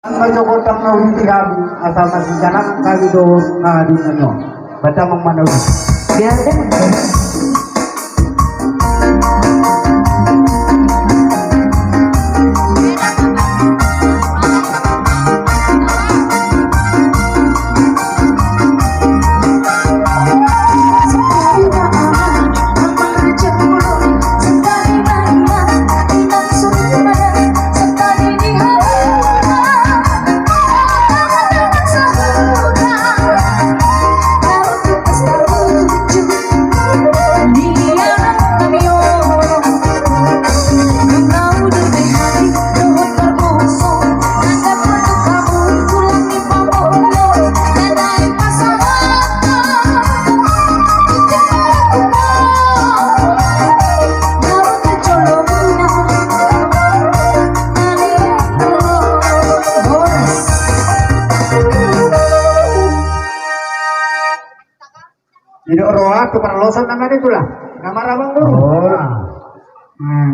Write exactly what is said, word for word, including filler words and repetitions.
Angka jogotan na uli di hami, asa masijanak hami dohot na di nyo. Baca mong mana uli. Biar deh. Jadi roha tu parlosan namanya itulah. Nama rabang dulu. Oh. Nah,